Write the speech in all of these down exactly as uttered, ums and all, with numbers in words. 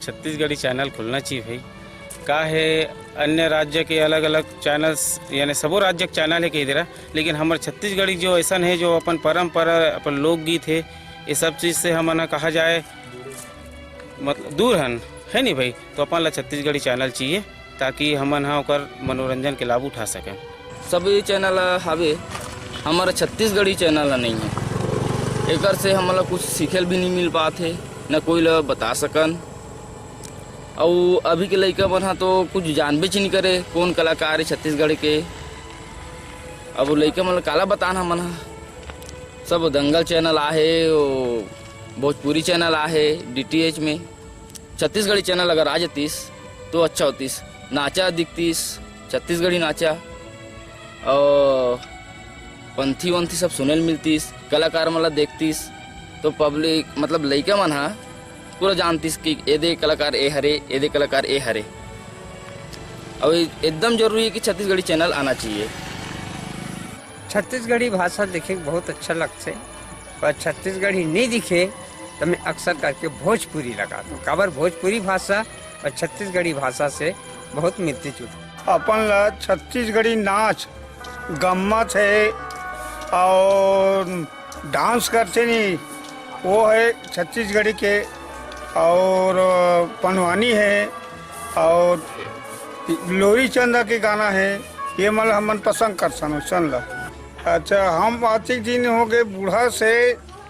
Chhattisgarhi channel खुलना चाहिए भाई। का है, अन्य राज्य के अलग-अलग चैनल्स, यानी सबो राज्य के चैनल है कही दे रहा, लेकिन हमर छत्तीसगढ़ी जो ऐसन है, जो अपन परंपरा, अपन लोकगीत है, ये सब चीज़ से हमन ह कहा जाए, मतलब, दूर हन, है नहीं भाई? तो अपन ला छत्तीसगढ़ी चैनल चाहिए, ताकि हमन ह ओकर मनोरंजन के लाभ उठा सकें। सब ये चैनल हवे, हमारा छत्तीसगढ़ी चैनल नहीं है। एकर से हमला कुछ सीखे ल भी नहीं मिल पात है, न कोई ला बता सकन। अउ अभी के लइका मन ह तो कुछ जानबेच नहीं करे, कौन कलाकार है छत्तीसगढ़ के। अब लइका मन ला काला बतान हमन ह। सब दंगल चैनल आहे, वो भोजपुरी चैनल आहे डीटीएच में। छत्तीसगढ़ी चैनल अगर आ जातीस तो अच्छा होतीस। नाचा दिखतीस, छत्तीसगढ़ी नाचा, और पंथी वंथी सब सुने ल मिलतीस, कलाकार मन ला देखतीस, तो पब्लिक, मतलब लइका मन ह पूरा जानतीस कि एदे कलाकार ए हरे, एदे कलाकार ए हरे। अब ये एकदम जरूरी है कि छत्तीसगढ़ी चैनल आना चाहिए। छत्तीसगढ़ी भाषा देखे के बहुत अच्छा लगथे, पर छत्तीसगढ़ी नहीं दिखे तो मैं अक्सर करके भोजपुरी लगा दूँ। काबर भोजपुरी भाषा और छत्तीसगढ़ी भाषा से बहुत मिलती जुलती। अपन ला छत्तीसगढ़ी नाच, गम्मत है और डांस करथे नहीं, वो है छत्तीसगढ़ी के, और पंडवानी है, और लोरी चंदा के गाना है, ये मन हमन पसंद करथन ओसन ला। अच्छा, हम अतिक दिन हो गए बूढ़ा से,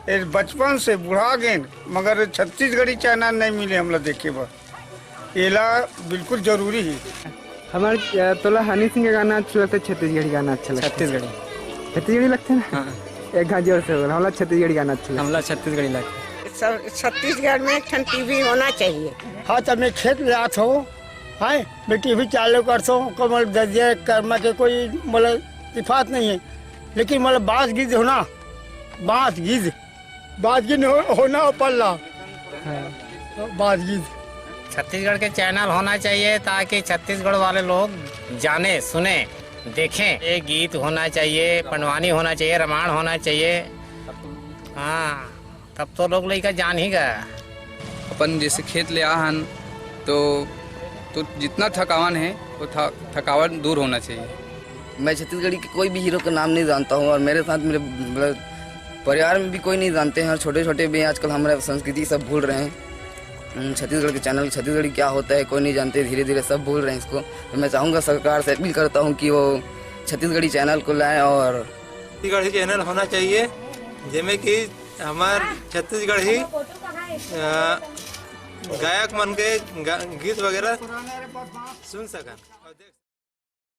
ए, बचपन से बूढ़ा गेन, मगर छत्तीसगढ़ी चैनल नहीं मिले हमला देखे बर। एला बिल्कुल जरूरी है। हमार, अ, तोला हनी सिंह के गाना अच्छा लगता है, छत्तीसगढ़ी गाना अच्छा लगता है? छत्तीसगढ़ी। छत्तीसगढ़ी लगता है ना? हाँ। एक घात जोर से बोल, हमला छत्तीसगढ़ी गाना अच्छा लगता है। हमला छत्तीसगढ़ी लगता है। सब छत्तीसगढ़ में एक ठन टीवी होना चाहिए। हाँ, तो मैं खेत ले आत हूँ, हैं, मैं टीवी चालू करता हूँ, को मतलब दर्जे कर्मा के कोई मतलब सिफात नहीं है, लेकिन मतलब बास गीत हो ना, बास गीत, बास गीत हो, होना पल्ला, हाँ। बास गीत। छत्तीसगढ़ के चैनल होना चाहिए, ताकि छत्तीसगढ़ वाले लोग जाने, सुने, देखें। ये गीत होना चाहिए, पंडवानी होना चाहिए, रामायण होना चाहिए। हाँ, तब तो लोग लइका जान ही गया। अपन जैसे खेत ले आ हन, तो, तो जितना थकावन है, वो थ-, थकावन दूर होना चाहिए। मैं छत्तीसगढ़ी के कोई भी हीरो का नाम नहीं जानता हूँ, और मेरे साथ मेरे, मतलब, परिवार में भी कोई नहीं जानते हैं, और छोटे छोटे भी आजकल हमारा संस्कृति सब भूल रहे हैं। हम्म, छत्तीसगढ़ के चैनल, छत्तीसगढ़ी क्या होता है, कोई नहीं जानते, धीरे धीरे सब भूल रहे हैं इसको। तो मैं चाहूँगा, सरकार से अपील करता हूँ कि वो छत्तीसगढ़ी चैनल को लाएं और छत्तीसगढ़ी चैनल होना चाहिए, जेमे कि हमार छत्तीसगढ़ी, अ, गायक मन के गा-, गीत वगैरह सुन सकन।